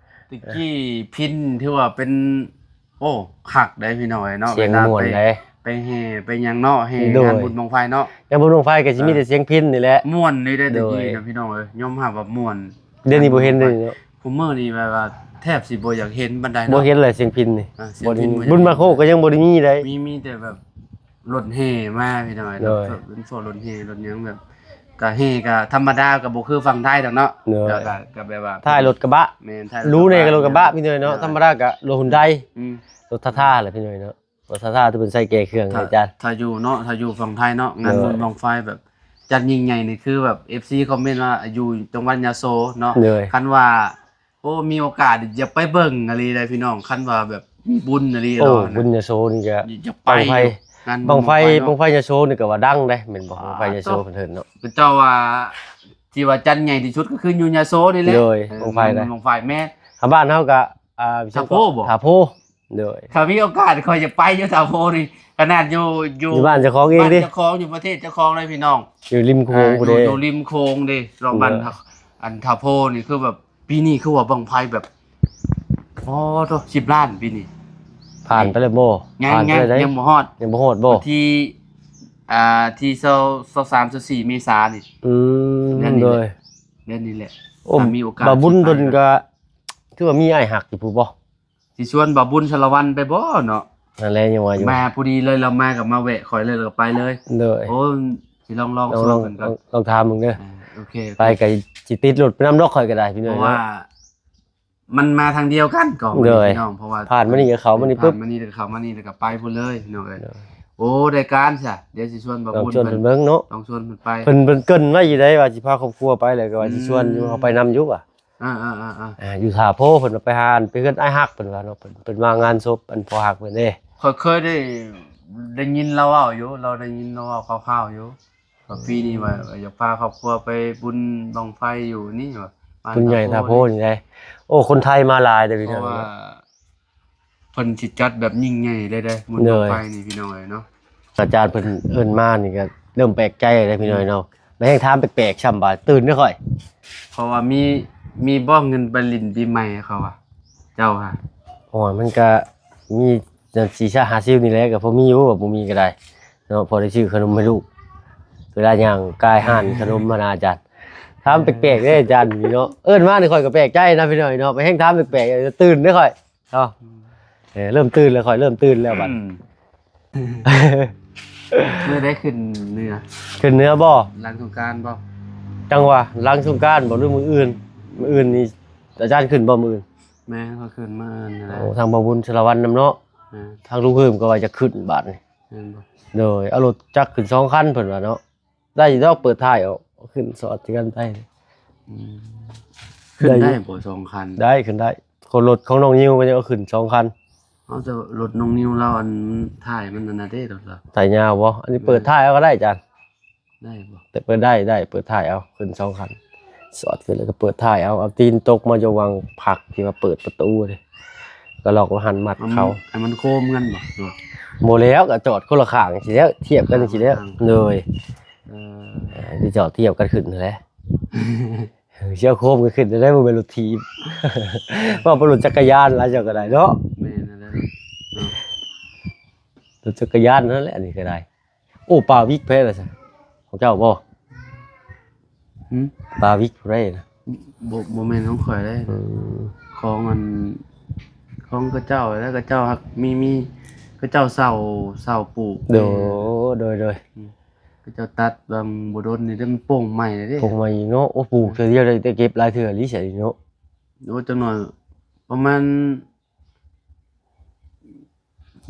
ແຕ່ກີ້ພິນຖືວ່າເປັນ ໂອ້ ຄັກໄດ໋ພີ່ນ້ອງເອີຍເນາະ ສຽງມ່ວນໄດ໋ ເວລາໄປແຫ່ໄປຫຍັງເນາະ ແຫ່ງານບຸນບັ້ງໄຟເນາະ. ງານບຸນບັ້ງໄຟກໍຊິມີແຕ່ສຽງພິນນີ້ແຫຼະ ມ່ວນນີ້ໄດ໋. ແຕ່ກີ້ນະພີ່ນ້ອງເອີຍ ຍອມຮັບວ່າມ່ວນ. ດຽວນີ້ບໍ່ເຫັນເລີຍເນາະ ຄຸມື້ນີ້ແບບວ່າແທບຊິບໍ່ຢາກເຫັນປານໃດເນາະ ບໍ່ເຫັນເລີຍສຽງພິນນີ້. ບຸນມາໂຄກໍຍັງບໍ່ໄດ້ມີໄດ໋ ມີ ມີແຕ່ແບບ ລົດແຫ່ມາພີ່ນ້ອງເອີຍ ໂດຍ ເປັນພວກລົດແຫ່ລົດຫຍັງແບບ ກະແຫ່ກະທຳມະດາ ກະບໍ່ຄືຝັ່ງໄທດອກເນາະ. ໂດຍ ແລ້ວກະ ກະແບບວ່າທ້າຍລົດກະບະ ແມ່ນ ທ້າຍລົດກະບະ ລຸຍແດ່ກໍລົດກະບະພີ່ນ້ອງເນາະ. ໂດຍ ທຳມະດາກະລົດຮຸນໄດ ອືມ ລົດທາໆແຫຼະພີ່ນ້ອງເນາະ ລົດທາໆທີ່ເພິ່ນໃສ່ແກ່ເຄື່ອງໃຫ້ອາຈານ. ຖ້າຢູ່ເນາະ ຖ້າຢູ່ຝັ່ງໄທເນາະ ງານບຸນບັ້ງໄຟແບບຈັດຍິ່ງໃຫຍ່ນີ້ ຄືແບບເອັຟຊີຄອມເມັນວ່າຢູ່ຈັງຫວັດຍະໂສເນາະ. ໂດຍ ຄັນວ່າ ໂອ້ ມີໂອກາດຢາກໄປເບິ່ງອີ່ຫຼີເດ້ພີ່ນ້ອງ ຄັນວ່າແບບມີບຸນອີ່ຫຼີ. ໂອ້ ເນາະ ບຸນຍະໂສນີ້ກະ ຢາກໄປ ບັ້ງໄຟ ງານບຸນບັ້ງໄຟ ບັ້ງໄຟຍະໂສນີ້ກໍວ່າດັງເດ້ ແມ່ນບໍ່? ອ່າ ບັ້ງໄຟຍະໂສເພິ່ນເອີ້ນເນາະ ເຂົາເຈົ້າວ່າທີ່ວ່າຈັດໃຫຍ່ທີ່ສຸດກໍຄືຢູ່ຍະໂສນີ້ແຫຼະ. ໂດຍ ເອີ ບັ້ງໄຟນະ ບັ້ງໄຟແມ່ນ ທາງບ້ານເຮົາກໍ ອ່າ ທ່າໂພບໍ່? ທ່າໂພ. ໂດຍ ຖ້າມີໂອກາດຂ້ອຍຈະໄປຢູ່ທ່າໂພນີ້ ຂະໜາດຢູ່ ຢູ່ ຢູ່ບ້ານເຈົ້າຂອງເອງເດ້ ບ້ານເຈົ້າຂອງ ຢູ່ປະເທດເຈົ້າຂອງເລີຍພີ່ນ້ອງ ຢູ່ລິມໂຂງ ອ່າ ພຸ້ນເດ້ ຢູ່ ຢູ່ລິມໂຂງເດ້ ລອງບ້ານ ໂດຍ ອັນທ່າໂພນີ້ຄືແບບ ປີນີ້ຄືວ່າບັ້ງໄຟແບບ ອໍ ໂທ້ ສິບລ້ານປີນີ້ ຜ່ານໄປແລ້ວບໍ່? ຍັງ ຍັງ ຍັງບໍ່ຮອດ ຍັງບໍ່ຮອດບໍ່? ວັນທີ ອ່າ ທີຊາວ ຊາວສາມ ຊາວສີ່ ເມສານີ້. ອືມ ເດືອນນີ້ແຫຼະ ໂດຍ ເດືອນນີ້ແຫຼະ. ໂອ້ ຖ້າມີໂອກາດ ບ່າວບຸນເພິ່ນກໍຄືວ່າມີອ້າຍຮັກຢູ່ພຸ້ນບໍ່? ຊິຊວນບ່າວບຸນສາລະວັນໄປບໍ່ເນາະ? ນັ້ນແຫຼະ ຍັງວ່າຢູ່ ມາພໍດີເລີຍ ລາວມາກໍມາແວະຂ້ອຍເລີຍ ແລ້ວກໍໄປເລີຍ. ໂດຍ ໂອ້ ຊິລອງ ລອງ ລອງ ລອງ ຊວນເພິ່ນກໍ ລອງ ລອງຖາມເບິ່ງເດີ. ອ່າ ໂອເຄ ໂອເຄ ໄປກໍຊິຕິດລົດໄປນຳດອກ ຂ້ອຍກໍໄດ້ພີ່ນ້ອງ ເພາະວ່າ ເນາະ ມັນມາທາງດຽວກັນກໍ ໂດຍ ພີ່ນ້ອງ ເພາະວ່າຜ່ານມານີ້ກໍເຂົ້າມານີ້ປຶບ ຜ່ານມານີ້ແລ້ວກໍເຂົ້າມານີ້ແລ້ວກໍໄປພຸ້ນເລີຍພີ່ນ້ອງເອີຍ. ໂດຍ ໂອ້ ໄດ້ການຊະ ດຽວຊິຊວນບ່າວບຸນ ລອງຊວນເພິ່ນເບິ່ງເນາະ ລອງຊວນເພິ່ນໄປ. ເພິ່ນ ເພິ່ນເກີ່ນໄວ້ຢູ່ໄດ໋ວ່າຊິພາຄອບຄົວໄປ ແລ້ວກໍວ່າຊິຊວນ ອືມ ເຮົາໄປນຳຢູ່ວ່າ ອ່າໆໆໆ ອ່າ ຢູ່ທ່າໂພ ເພິ່ນວ່າໄປຫາ ໄປເຮືອນອ້າຍຮັກ ເພິ່ນວ່າເນາະ ເພິ່ນ ເພິ່ນມາງານສົບອັນພໍ່ຮັກເພິ່ນເດ້. ຂ້ອຍເຄີຍໄດ້ ໄດ້ຍິນລາວເວົ້າຢູ່ ລາວ ໄດ້ຍິນລາວເວົ້າຄ່າວໆຢູ່ ວ່າປີນີ້ວ່າຢາກພາຄອບຄົວໄປບຸນບັ້ງໄຟຢູ່ນີ້ວ່າ ບຸນໃຫຍ່ທ່າໂພນີ້ໄດ໋. ໂອ້ ຄົນໄທມາຫຼາຍເດ້ພີ່ນ້ອງ ເພາະວ່າເພິ່ນຊິຈັດແບບຍິ່ງໃຫຍ່ເລີຍເດ້ ບຸນບັ້ງໄຟນີ້ ໂດຍ ພີ່ນ້ອງເອີຍເນາະ. ອາຈານເພິ່ນເອີ້ນມານີ້ກໍເລີ່ມແປກໃຈແລ້ວພີ່ນ້ອງເນາະ ແລ້ວແຮ່ງຖາມແປກໆຊ້ຳ ບາດຕື່ນເດ້ຂ້ອຍ ເພາະວ່າມີ ມີບໍ່ເງິນໄປຫຼິ້ນປີໃໝ່ເຂົາວ່າ ເຈົ້າຫາ? ໂອ້ຍ ມັນກະມີສີ່ສິບຫ້າສິບນີ້ແຫຼະ ກະພໍມີຢູ່ ບໍ່ມີກະໄດ້ເນາະ ພໍໄດ້ຊື້ຂະໜົມໃຫ້ລູກ ເວລາຍ່າງກາຍຮ້ານຂະໜົມຫັ້ນນະອາຈານ. ຖາມແປກໆເດ້ອາຈານນີ້ເນາະ ເອີ້ນມານີ້ຂ້ອຍກະແປກໃຈນະພີ່ນ້ອງເນາະ ແຮ່ງຖາມແປກໆ ຕື່ນເດ້ຂ້ອຍ. ເອີ ເລີ່ມຕື່ນແລ້ວ ຂ້ອຍເລີ່ມຕື່ນແລ້ວບັດ. ມື້ໃດຂຶ້ນເໜືອ? ຂຶ້ນເໜືອບໍ່? ຫຼັງສົງການບໍ່? ຈັງຫວະ ຫຼັງສົງການບໍ່ ຫຼືມື້ອື່ນ? ມື້ອື່ນນີ້ອາຈານຂຶ້ນບໍ່ມື້ອື່ນ? ແມ່ນ ຂ້ອຍຂຶ້ນມື້ອື່ນນັ້ນແຫຼະ. ໂອ້ ທາງບ່າວບຸນສາລະວັນນຳເນາະ. ແມ່ນ ທາງລຸງເຮີມກໍວ່າຈະຂຶ້ນບາດນີ້. ແມ່ນບໍ່? ໂດຍ ເອົາລົດຈັກຂຶ້ນສອງຄັນເພິ່ນວ່າເນາະ. ໄດ້ຢູ່ດອກ ເປີດທ້າຍອອກ ຂຶ້ນສອດຄືກັນໄດ້. ອືມ ຂຶ້ນໄດ້ບໍ່ສອງຄັນ? ໄດ້ ຂຶ້ນໄດ້. ຂອງລົດຂອງນ້ອງນິວກໍຍັງເອົາຂຶ້ນສອງຄັນ. ເອົາ ແຕ່ລົດນ້ອງນິວລາວ ອັນທ້າຍມັນອັນນັ້ນເດ້ ລົດລາວ ທ້າຍຍາວບໍ່? ອັນນີ້ເປີດ ແມ່ນ ທ້າຍເອົາກໍໄດ້ ອາຈານ. ໄດ້ບໍ່? ແຕ່ເປີດໄດ້ ໄດ້ ເປີດທ້າຍເອົາ ຂຶ້ນສອງຄັນ ສອດຂຶ້ນແລ້ວກໍເປີດທ້າຍເອົາ ເອົາຕີນຕົກມາຢູ່ຫວ່າງພັກທີ່ວ່າເປີດປະຕູເດ້ ກໍລັອກມາຫັ້ນມັດເຂົ້າ. ໃຫ້ມັນໂຄ້ງກັນບໍ່? ບໍ່ແລ້ວ ກໍຈອດຄົນລະຂ້າງຊີ້ແລ້ວ ທຽບກັນຊີ້ແລ້ວ. ໂດຍ ເອີ ເອີ ຊິຈອດທຽບກັນຂຶ້ນຫັ້ນແຫຼະ. ຊິເອົາໂຄມກັນຂຶ້ນໄດ້ ບໍ່ແມ່ນລົດຖີບ ເວົ້າເປັນລົດຈັກກະຍານລະເຈົ້າກໍໄດ້ເນາະ. ແມ່ນແລ້ວເນາະ ລົດຈັກກະຍານນັ້ນແຫຼະ ອັນນີ້ກໍໄດ້. ໂອ້ ປາວິກໃຜລະຊະ ຂອງເຈົ້າບໍ່? ຫື? ປາວິກຜູ້ໃດນະ? ບໍ່ ບໍ່ແມ່ນຂອງຂ້ອຍເດ້. ອືມ ຂອງອັນ ຂອງເຂົາເຈົ້າ ແລ້ວເຂົາເຈົ້າຮັກມີ ມີ ເຂົາເຈົ້າເຊົ່າ ເຊົ່າປູກ. ໂດຍ ໂດຍ ໂດຍ. ອືມ ເຂົາເຈົ້າຕັດບາງບໍ່ດົນນີ້ເດ້ ມັນໂປ່ງໃໝ່ເດ້ ໂປ່ງໃໝ່ເນາະ. ໂອ້ ປູກເທື່ອດຽວໄດ້ ໄດ້ເກັບຫຼາຍເທື່ອອີ່ຫຼີຊະເນາະ. ໂອ້ ຈັກໜ້ອຍປະມານ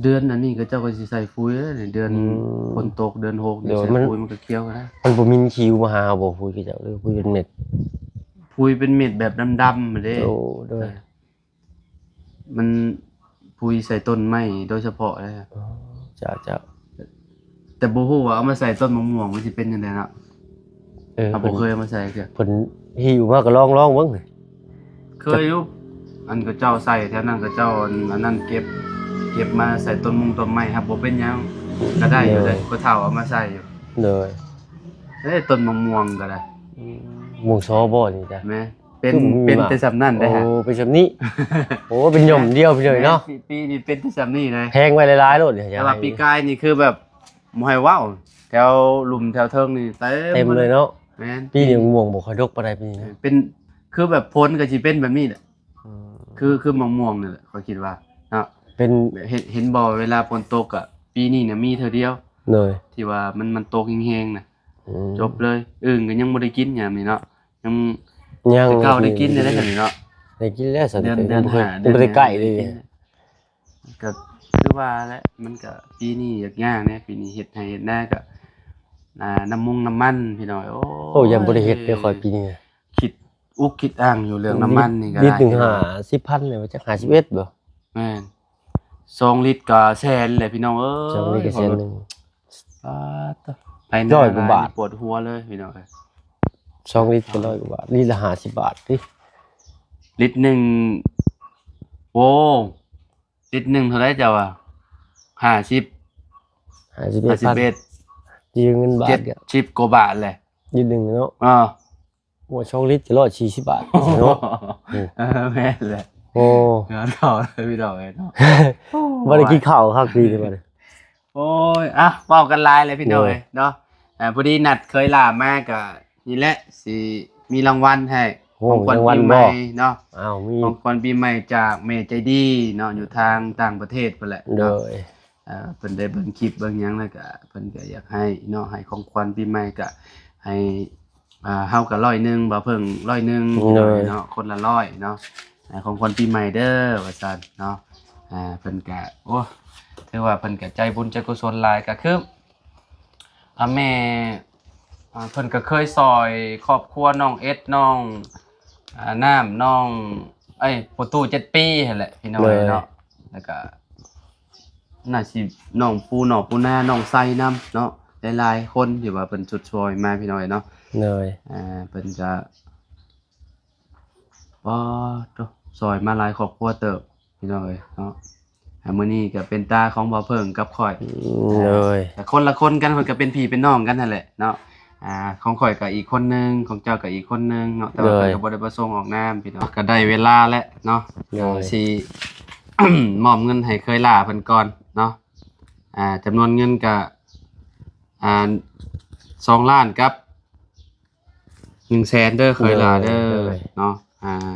ເດືອນອັນນີ້ເຂົາເຈົ້າກໍຊິໃສ່ຝຸ່ນແລ້ວນີ້ ເດືອນ ອືມ ຝົນຕົກເດືອນຫົກນີ້ ໂດຍ ໃສ່ ມັນ ຝຸ່ນມັນກໍຂຽວແລ້ວ. ມັນບໍ່ມີຄິວມາຫາເຮົາບໍ່? ຝຸ່ນເຂົາເຈົ້າ ຫຼືຝຸ່ນເມັດ? ຝຸ່ນເປັນເມັດແບບດຳໆຫັ້ນເດ້. ໂອ້ ໂດຍ ເອີ ມັນຝຸ່ນໃສ່ຕົ້ນໄມ້ໂດຍສະເພາະເດ້. ອໍ ເຈົ້າ ເຈົ້າ. ແຕ່ບໍ່ຮູ້ວ່າເອົາມາໃສ່ຕົ້ນມະມ່ວງມັນຊິເປັນຈັ່ງໃດເນາະ. ເອີ ເຮົາບໍ່ເຄີຍເອົາມາໃສ່ເທື່ອ ເພິ່ນຫິ້ວມາກໍລອງ ລອງເບິ່ງ. ເຄີຍຢູ່ ອັນເຂົາເຈົ້າໃສ່ແຖວນັ້ນ ເຂົາເຈົ້າອັນ ອັນນັ້ນເກັບ ເກັບມາໃສ່ຕົ້ນມຸງຕົ້ນໄມ້ ຫາກບໍ່ເປັນຫຍັງ ກໍໄດ້ຢູ່ເດ້ ໂດຍ ພໍ່ເຖົ້າເອົາມາໃສ່ຢູ່. ໂດຍ ເອີ ຕົ້ນມະມ່ວງກໍໄດ້. ອືມ ມ່ວງຊໍບໍ່ນີ້ຈ້ະ? ແມ່ນ ເປັນ ຄືບໍ່ມີ ເປັນແຕ່ສ່ຳນັ້ນເດ້. ໂອ້ ເປັນສ່ຳນີ້. ໂອ້ ເປັນຫຍ່ອມດຽວພີ່ນ້ອງເນາະ. ແມ່ນ ປີ ປີນີ້ເປັນແຕ່ສ່ຳນີ້ນະ ແພງໄວ້ຫຼາຍໆໂລດນີ້. ແຕ່ວ່າປີກາຍນີ້ຄືແບບ ບໍ່ໃຫ້ເວົ້າ ແຖວລຸ່ມແຖວເທິງນີ້ເຕັມ ເຕັມເລີຍເນາະ. ແມ່ນ ປີນີ້ມ່ວງບໍ່ຄ່ອຍດົກປານໃດປີນີ້. ເປັນ ຄືແບບຝົນກໍຊິເປັນແບບນີ້ແຫຼະ. ອືມ ຄື ຄືໝາກມ່ວງນີ້ແຫຼະ ຂ້ອຍຄິດວ່າເນາະ. ເປັນ ເຫັນ ເຫັນບໍ່ ເວລາຝົນຕົກອະ ປີນີ້ນະມີເທື່ອດຽວ. ໂດຍ ທີ່ວ່າມັນ ມັນຕົກແຮງໆນະ. ອືມ ຈົບເລີຍ. ອຶ່ງກໍຍັງບໍ່ໄດ້ກິນຍາມນີ້ເນາະ. ຍັງ ຍັງ ແຕ່ເກົ່າໄດ້ກິນແລ້ວຊັ້ນນີ້ເນາະ. ໄດ້ກິນແລ້ວຊັ້ນ ເດືອນ ເດືອນຫ້າ ຍັງບໍ່ໄດ້ໃກ້ເລີຍ. ກໍຄືວ່າແຫຼະ ມັນກໍປີນີ້ຍາກໆແດ່ ປີນີ້ເຮັດໄຮ່ເຮັດນາກໍ ອ່າ ນ້ຳມຸງນ້ຳມັນພີ່ນ້ອງ. ໂອ້ ໂອ້ ຍັງບໍ່ໄດ້ເຮັດເລີຍຂ້ອຍປີນີ້. ຄິດອຸກຄິດອັ່ງຢູ່ເລື່ອງນ້ຳມັນນີ້ກໍ ລິດໜຶ່ງຫ້າສິບພັນນີ້ ຈັກຫ້າສິບເອັດບໍ່? ແມ່ນ ສອງລິດກໍແສນແຫຼະພີ່ນ້ອງເອີຍ. ສອງລິດກໍແສນໜຶ່ງ. ປາດໂທ້ ໄປໜ້າ ຮ້ອຍກວ່າບາດ ປວດຫົວເລີຍພີ່ນ້ອງເອີຍ. ສອງລິດກໍຮ້ອຍກວ່າບາດ ລິດລະຫ້າສິບບາດຕິ ລິດໜຶ່ງ. ໂອ້ ລິດໜຶ່ງເທົ່າໃດເຈົ້າວ່າ? ຫ້າສິບ ຫ້າສິບເອັດ ຫ້າສິບເອັດ ຈື່ເງິນບາດ ເຈັດສິບກວ່າບາດແຫຼະ ລິດໜຶ່ງເນາະ. ເອີ ໂອ້ ສອງລິດກໍຮ້ອຍສີ່ສິບບາດເນາະ. ເອີ ແມ່ນແຫຼະ. ໂອ້ ງານເຂົ້າເລີຍພີ່ນ້ອງເອີຍເນາະ. ບໍ່ໄດ້ກິນເຂົ້າຄັກດີເດບັດນີ້. ໂອ້ຍ ອ່ະ ເວົ້າກັນຫຼາຍເລີຍພີ່ນ້ອງເອີຍເນາະ. ເອີ ພໍດີນັດເຄີຍຫຼ້າມາກໍນີ້ແຫຼະ ຊິມີລາງວັນໃຫ້ ຂອງຂວັນປີໃໝ່ເນາະ. ອ້າວ ມີຂອງຂວັນປີໃໝ່ຈາກແມ່ໃຈດີເນາະ ຢູ່ທາງຕ່າງປະເທດພຸ້ນແຫຼະເນາະ. ໂດຍ ເອີ ເພິ່ນໄດ້ເບິ່ງຄລິບເບິ່ງຫຍັງແລ້ວກະ ເພິ່ນກະຢາກໃຫ້ເນາະ ໃຫ້ຂອງຂວັນປີໃໝ່ກະໃຫ້ ອ່າ ເຮົາກະຮ້ອຍໜຶ່ງ ບ່າວເຜິ້ງຮ້ອຍໜຶ່ງ ໂດຍ ເນາະ ຄົນລະຮ້ອຍເນາະ. ໃຫ້ຂອງຂວັນປີໃໝ່ເດີ ວ່າຊັ້ນເນາະ. ອ່າ ເພິ່ນກະ ໂອ້ ຖືວ່າເພິ່ນກະໃຈບຸນໃຈກຸສົນຫຼາຍ ກະຄື ອ່າ ແມ່ ອ່າ ເພິ່ນກໍເຄີຍຊ່ອຍຄອບຄົວນ້ອງເອັດ ນ້ອງ ອ່າ ນ້ຳ ນ້ອງ ເອີຍ ປະຕູເຈັດປີຫັ້ນແຫຼະພີ່ນ້ອງເນາະ. ໂດຍ ແລ້ວກໍໜ້າຊິນ້ອງປູໜໍ່ປູນາ ນ້ອງໄຊນຳເນາະ ຫຼາຍໆຄົນທີ່ວ່າເພິ່ນຊົດຊ່ອຍມາພີ່ນ້ອງເນາະ. ໂດຍ ອ່າ ເພິ່ນກໍ ປາດໂທ້ ຊ່ອຍມາຫຼາຍຄອບຄົວເຕີບ ພີ່ນ້ອງເອີຍເນາະ. ອ່າ ມື້ນີ້ກໍເປັນຕາຂອງບ່າວເຜິ້ງກັບຂ້ອຍ. ອືມ ອ່າ ໂດຍ ກໍຄົນລະຄົນກັນ ເພິ່ນກໍເປັນພີ່ເປັນນ້ອງກັນຫັ້ນແຫຼະເນາະ. ອ່າ ຂອງຂ້ອຍກໍອີກຄົນໜຶ່ງ ຂອງເຈົ້າກໍອີກຄົນໜຶ່ງເນາະ ແຕ່ວ່າ ໂດຍ ເພິ່ນກໍບໍ່ໄດ້ປະສົງອອກນາມພີ່ນ້ອງ. ກໍໄດ້ເວລາແລ້ວເນາະ. ໂດຍ ກໍຊິມອບເງິນໃຫ້ເຄີຍຫຼ້າເພິ່ນກ່ອນເນາະ. ອ່າ ຈຳນວນເງິນກໍ ອ່າ ສອງລ້ານກັບ ໜຶ່ງແສນເດີ ເຄີຍຫຼ້າເດີ ໂດຍ ເນາະ. ອ່າ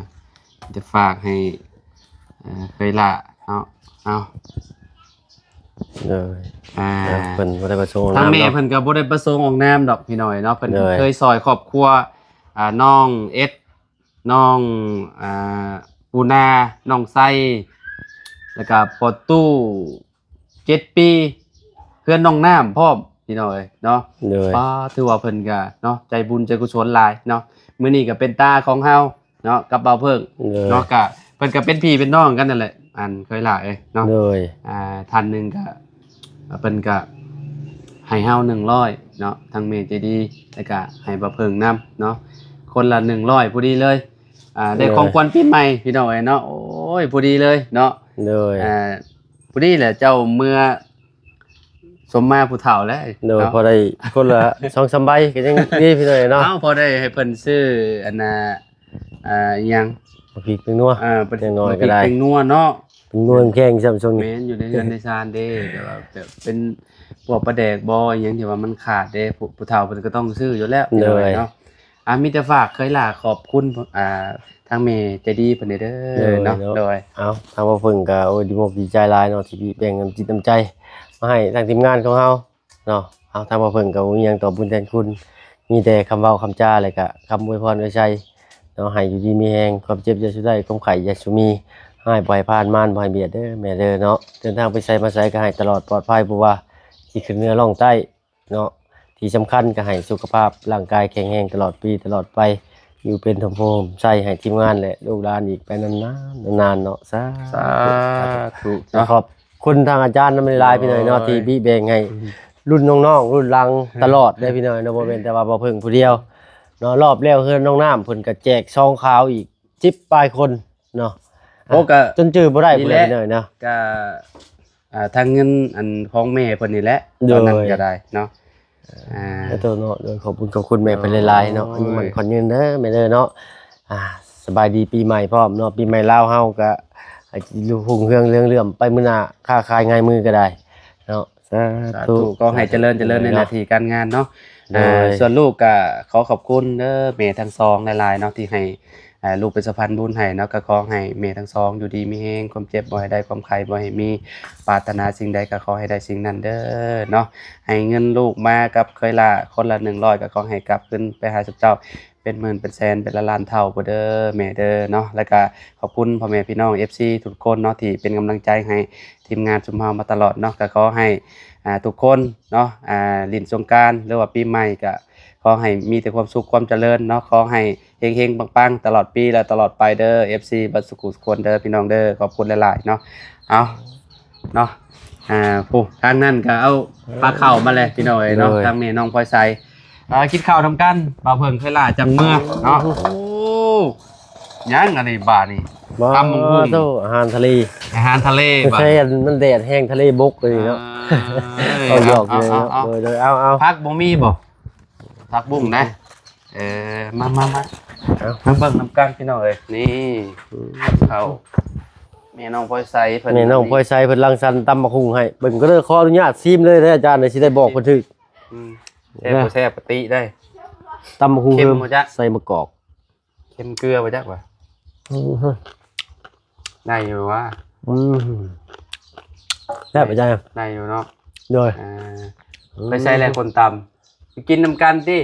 ຈະຝາກໃຫ້ ເອີ ເຄີຍຫຼ້າເນາະ. ເອົາ ໂດຍ ອ່າ ເພິ່ນບໍ່ໄດ້ປະສົງອອກນາມ ທາງແມ່ເນາະ ເພິ່ນກໍບໍ່ໄດ້ປະສົງອອກນາມດອກພີ່ນ້ອງເນາະ. ເພິ່ນ ໂດຍ ເຄີຍຊ່ອຍຄອບຄົວ ອ່າ ນ້ອງເອັດ ນ້ອງ ອ່າ ປູນາ ນ້ອງໄຊ ແລ້ວກໍປະຕູ ເຈັດປີ ເຮືອນນ້ອງນ້ຳພ້ອມ ພີ່ນ້ອງເອີຍເນາະ. ໂດຍ ປ້າ ຖືວ່າເພິ່ນກະເນາະ ໃຈບຸນໃຈກຸສົນຫຼາຍເນາະ. ມື້ນີ້ກະເປັນຕາຂອງເຮົາເນາະ ກັບບ່າວເພິ່ງ ໂດຍ ເນາະ ກະເພິ່ນກະເປັນພີ່ເປັນນ້ອງກັນນັ້ນແຫຼະ ອັນເຄີຍຫຼ້າເອີຍເນາະ. ໂດຍ ອ່າ ທ່ານໜຶ່ງກະ ເພິ່ນກະໃຫ້ເຮົາໜຶ່ງຮ້ອຍເນາະ ທັງແມ່ໃຈດີ ແລ້ວກະໃຫ້ບ່າວເພິ່ງນຳເນາະ ຄົນລະໜຶ່ງຮ້ອຍພໍດີເລີຍ. ອ່າ ໄດ້ ໂດຍ ຂອງຂວັນປີໃໝ່ພີ່ນ້ອງເອີຍເນາະ. ໂອ້ຍ ພໍດີເລີຍເນາະ. ໂດຍ ອ່າ ພໍດີແຫຼະ ເຈົ້າເມືອສົມມາຜູ້ເຖົ້າແລ້ວ ໂດຍ ເນາະ ພໍໄດ້ຄົນລະສອງສາມໃບກະຍັງດີພີ່ນ້ອງເອີຍເນາະ. ເອົາ ພໍໄດ້ໃຫ້ເພິ່ນຊື້ອັນນ່າ ອ່າ ອີຫຍັງ ໝາກພິກແປ້ງນົວ ເອີ ເພິ່ນ ຢ່າງໜ້ອຍກະໄດ້ ໝາກພິກແປ້ງນົວເນາະ. ແປ້ງນົວແຂງຊ້ຳຊ່ວງນີ້ ແມ່ນ ຢູ່ໃນເຮືອນໃນຊານເດ້ ແຕ່ວ່າແບບເປັນພວກປາແດກບໍ່ ອີຫຍັງທີ່ວ່າມັນຂາດເດ້ ຜູ້ ຜູ້ເຖົ້າເພິ່ນກະຕ້ອງຊື້ຢູ່ແລ້ວ ໂດຍ ເນາະ. ອ່າ ມີແຕ່ຝາກເຄີຍຫຼ້າຂອບຄຸນ ອ່າ ທາງແມ່ໃຈດີເພິ່ນເດີ ໂດຍ ເນາະ ເນາະ. ໂດຍ ເອົາ ທາງບ່າວເພິ່ງກະ ໂອ້ຍ ດີອົກດີໃຈຫຼາຍເນາະ ທີ່ແບ່ງນ້ຳຈິດນ້ຳໃຈມາໃຫ້ທາງທີມງານຂອງເຮົາເນາະ. ເອົາ ທາງບ່າວເພິ່ງກະບໍ່ມີຫຍັງຕອບບຸນແທນຄຸນ ມີແຕ່ຄຳເວົ້າຄຳຈາ ແລະກະຄຳອວຍພອນອວຍໄຊເນາະ ໃຫ້ຢູ່ດີມີແຮງ ຄວາມເຈັບຢ່າສູ່ໄດ້ ຄວາມໄຂ້ຢ່າສູ່ມີ ຮ້າຍບໍ່ໃຫ້ຜ່ານ ມານບໍ່ໃຫ້ບຽດເດີແມ່ເດີເນາະ. ເດີນທາງໄປໃສມາໃສກະໃຫ້ຕະຫຼອດປອດໄພ ບໍ່ວ່າຊິຂຶ້ນເໜືອລ່ອງໃຕ້ ເນາະ. ທີ່ສຳຄັນກະໃຫ້ສຸຂະພາບຮ່າງກາຍແຂງແຮງຕະຫຼອດປີຕະຫຼອດໄປ ຢູ່ເປັນຮົ່ມໂພຮົ່ມໄຊໃຫ້ທີມງານ ແລະ ລູກຫຼານອີກໄປນານໆ ນານໆ ເນາະ. ສາ ສາທຸ ທຸເນາະ. ຂອບຄຸນທາງອາຈານນຳຫຼາຍໆ ໂດຍ ພີ່ນ້ອງເນາະ ທີ່ບິແບ່ງໃຫ້ ອືມ ລຸ້ນນ້ອງໆ ລຸ້ນຫຼັງ ອືມ ຕະຫຼອດເດີພີ່ນ້ອງເນາະ. ບໍ່ແມ່ນແຕ່ວ່າບ່າວເພິ່ງຜູ້ດຽວເນາະ ຮອບແລ້ວເຮືອນນ້ອງນ້ຳເພິ່ນກະແຈກຊອງຂາວອີກສິບປາຍຄົນເນາະ. ໂອ້ ກະຈົນຈື່ບໍ່ໄດ້ ຜູ້ໃດເນາະ ກະ ອ່າ ທາງເງິນອັນຂອງແມ່ເພິ່ນນີ້ແຫຼະ ໂດຍ ຕອນນັ້ນກະໄດ້ເນາະ. ອ່າ ໂຕເນາະ ໂດຍ ຂອບຄຸນ ຂອບຄຸນແມ່ເພິ່ນຫຼາຍໆເນາະ. ໂດຍ ອາຍຸໝັ້ນຂວັນຍືນເດີແມ່ເດີເນາະ. ອ່າ ສະບາຍດີປີໃໝ່ພ້ອມເນາະ ປີໃໝ່ລາວເຮົາກະໃຫ້ຮຸ່ງເຮືອງເຫຼືອງເຫຼື້ອມໄປມື້ໜ້າ ຄ້າຂາຍງ່າຍມືກະໄດ້ເນາະ. ສາ ສາທຸ ທຸ ຂໍໃຫ້ຈະເລີນ ຈະເລີນໃນໜ້າທີ່ການງານເນາະ. ໂດຍ ອ່າ ສ່ວນລູກກະຂໍຂອບຄຸນເດີແມ່ທັງສອງຫຼາຍໆເນາະ ທີ່ໃຫ້ ອ່າ ລູກເປັນສະພານບຸນໃຫ້ເນາະ. ກະຂໍໃຫ້ແມ່ທັງສອງຢູ່ດີມີແຮງ ຄວາມເຈັບບໍ່ໃຫ້ໄດ້ ຄວາມໄຂ້ບໍ່ໃຫ້ມີ ປາດຖະໜາສິ່ງໃດກະຂໍໃຫ້ໄດ້ສິ່ງນັ້ນເດີເນາະ. ໃຫ້ເງິນລູກມາກັບເຄີຍຫຼ້າຄົນລະໜຶ່ງຮ້ອຍ ກະຂໍໃຫ້ກັບຄືນໄປຫາເຈົ້າເປັນໝື່ນເປັນແສນເປັນລ້ານໆເທົ່າພຸ້ນເດີແມ່ເດີເນາະ. ແລ້ວກະຂອບຄຸນພໍ່ແມ່ພີ່ນ້ອງ ເອັຟຊີ ທຸກຄົນເນາະ ທີ່ເປັນກຳລັງໃຈໃຫ້ທີມງານຊຸມເຮົາມາຕະຫຼອດເນາະ. ກະຂໍໃຫ້ ອ່າ ທຸກຄົນເນາະ ອ່າ ຫຼິ້ນສົງການ ຫຼືວ່າປີໃໝ່ກະ ຂໍໃຫ້ມີແຕ່ຄວາມສຸກຄວາມຈະເລີນເນາະ. ຂໍໃຫ້ເຮັງໆປັງໆຕະຫຼອດປີ ແລະ ຕະຫຼອດໄປເດີ ເອັຟຊີ ເບິດສູ່ຜູ້ສູ່ຄົນເດີພີ່ນ້ອງເດີ. ຂອບຄຸນຫຼາຍໆເນາະ. ເອົາເນາະ ອ່າ ຜູ້ທາງນັ້ນກະເອົາພາເຂົ້າມາແລ້ວພີ່ນ້ອງເອີຍເນາະ. ໂດຍ ທາງແມ່ນ້ອງພອຍໃສ ເອີ ກິນເຂົ້ານຳກັນ ບ່າວເພິ່ງເຄີຍຫຼ້າຈັ່ງເມືອເນາະ. ໂອ້ ຫຍັງອັນນີ້ບາດນີ້ ຕຳບັກຫຸ່ງ ອາຫານທະເລ ອາຫານທະເລບາດ ໃສ່ອັນມັນແດດແຮງ ທະເລບົກເລີຍເນາະ. ເອີ ເອົາ ເອົາ ເອົາ ເນາະ. ເອີ ໂດຍໆ ເອົາໆ ຜັກບໍ່ມີບໍ່? ຜັກບຸ້ງນະ. ເອີ ມາໆໆ ເອົາ ມາເບິ່ງນຳກັນພີ່ນ້ອງເອີຍ. ນີ້ ອືມ ເຂົ້າ ແມ່ນ້ອງພອຍໃສເພິ່ນ ແມ່ນ້ອງພອຍໃສເພິ່ນລັງສັນຕຳບັກຫຸ່ງໃຫ້ ເບິ່ງກະເດີ. ຂໍອະນຸຍາດຊີມເລີຍເດີອາຈານ ຊິໄດ້ບອກເພິ່ນຖືກ. ອືມ ແຊບບໍ່ແຊບກະຕິໄດ້. ຕຳບັກຫຸ່ງ ເຄັມບໍ່ຈັກ ໃສ່ໝາກກອກ ເຄັມເກືອບໍ່ຈັກວ່າ. ອືມ ໄດ້ຢູ່ວ່າ. ອືມ ແຊບບໍ່ຈັກ ໄດ້ຢູ່ເນາະ. ໂດຍ ອ່າ ອືມ ໄປໃສແລ້ວຄົນຕຳ ໄປກິນນຳກັນຕິ.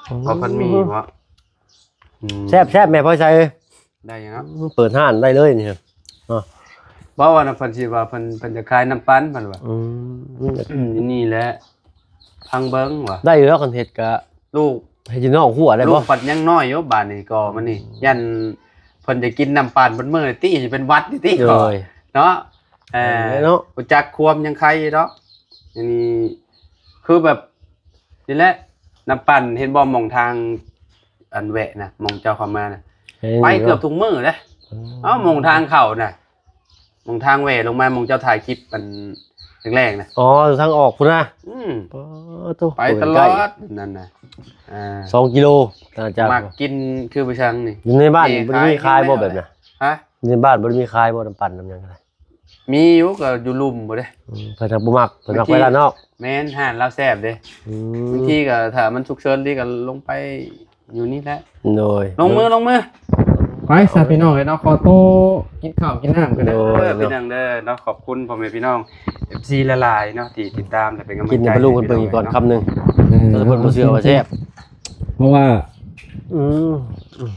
ອືມ ບໍ່ ພັດໝີ່ບໍ່? ອືມ ແຊບໆ ແມ່ພອຍໃສເອີຍ. ໄດ້ຢູ່ເນາະ ອືມ ເປີດຮ້ານໄດ້ເລີຍນີ້ເນາະ. ເວົ້າວ່ານະ ເພິ່ນຊິວ່າເພິ່ນ ເພິ່ນຈະຂາຍນ້ຳປັ່ນເພິ່ນວ່າ. ອືມ ອືມ ນີ້ແຫຼະ ຟັງເບິ່ງວ່າ ໄດ້ຢູ່ແລ້ວ ຄັນເຮັດກະ ລູກ ເຮັດຢູ່ນອກຮົ້ວໄດ້ບໍ່? ລູກປັດຍັງນ້ອຍຢູ່ບາດນີ້ກໍມັນນີ້ ຢ້ານເພິ່ນຈະກິນນ້ຳປັ່ນເບິດມື້ຕິ ຊິເປັນຫວັດຕິ. ໂດຍ ເນາະ ເອີ ເນາະ ຮູ້ຈັກຄວາມຍັງໄຄຢູ່ດອກ. ອັນນີ້ຄືແບບນີ້ແຫຼະ ນ້ຳປັ່ນ ເຫັນບໍ່ ໝ່ອງທາງອັນແວະນະ ໝ່ອງເຈົ້າເຂົ້າມານະ ເຫັນຢູ່ ໄປເກືອບທຸກມື້ເດ້. ອືມ ເອົ້າ ໝ່ອງທາງເຂົ້ານະ ໝ່ອງທາງແຫວ່ລົງມາ ໝ່ອງເຈົ້າຖ່າຍຄລິບອັນແລກໆນະ. ອໍ ທາງອອກພຸ້ນນະ. ອືມ ໂອ້ໂຕ ໄປຕະຫຼອດນັ້ນນະ. ອ່າ ສອງກິໂລ ອາຈານ ມັກກິນຄືໄປຊັງນີ້. ຢູ່ໃນບ້ານບໍ່ໄດ້ມີຂາຍບໍ່ແບບນະ? ຮະ? ຢູ່ໃນບ້ານບໍ່ໄດ້ມີຂາຍບໍ່ ນ້ຳປັ່ນນ້ຳຫຍັງກະໄດ້? ມີຢູ່ ກໍຢູ່ລຸ່ມພຸ້ນເດ້. ອືມ ເພິ່ນບໍ່ມັກ ເພິ່ນມັກໄປດ້ານນອກ. ແມ່ນ ຮ້ານລາວແຊບເດ້. ອືມ ບາງທີກໍຖ້າມັນສຸກເສີນດີກໍລົງໄປ ຢູ່ນີ້ແຫຼະ. ໂດຍ ລົງມື ລົງມື. ໄປຊະພີ່ນ້ອງເອີຍເນາະ ຂໍໂຕກິນເຂົ້າກິນນ້ຳກັນເດີ. ໂດຍ ພີ່ນ້ອງເດີເນາະ. ຂອບຄຸນພໍ່ແມ່ພີ່ນ້ອງ ເອັຟຊີ ຫຼາຍໆເນາະ ທີ່ຕິດຕາມ ແລະ ເປັນກຳລັງໃຈໃຫ້ພີ່ນ້ອງເອີຍເນາະ. ກິນໃຫ້ເພິ່ນຮູ້ເພິ່ນເບິ່ງກ່ອນຄຳໜຶ່ງ. ເອີ ຖ້າເພິ່ນບໍ່ເຊື່ອວ່າແຊບ ເພາະວ່າ ອືມ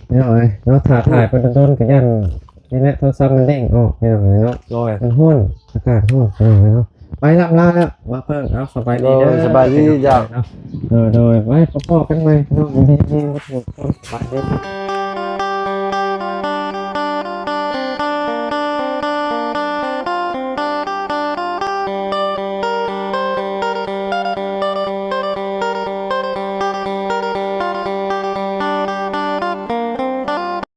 ພີ່ນ້ອງເອີຍເນາະ ຖ້າຖ່າຍໄປດົນໆກໍຢ້ານນີ້ແຫຼະ ໂທລະສັບມັນເດ້ງອອກ ພີ່ນ້ອງເອີຍເນາະ. ໂດຍ ມັນຮ້ອນ ອາກາດຮ້ອນ ພີ່ນ້ອງເອີຍເນາະ. ໄປລຳລາແລ້ວ ວ່າເພິ່ນ ເອົາ ສະບາຍດີເດີ ໂດຍ ສະບາຍດີ ເຈົ້າ ເນາະ ໂດຍ ໂດຍ ໄວ້ພໍ້ກັນໃໝ່ ເນາະ ຢູ່ດີມີສຸກ ສະບາຍດີ.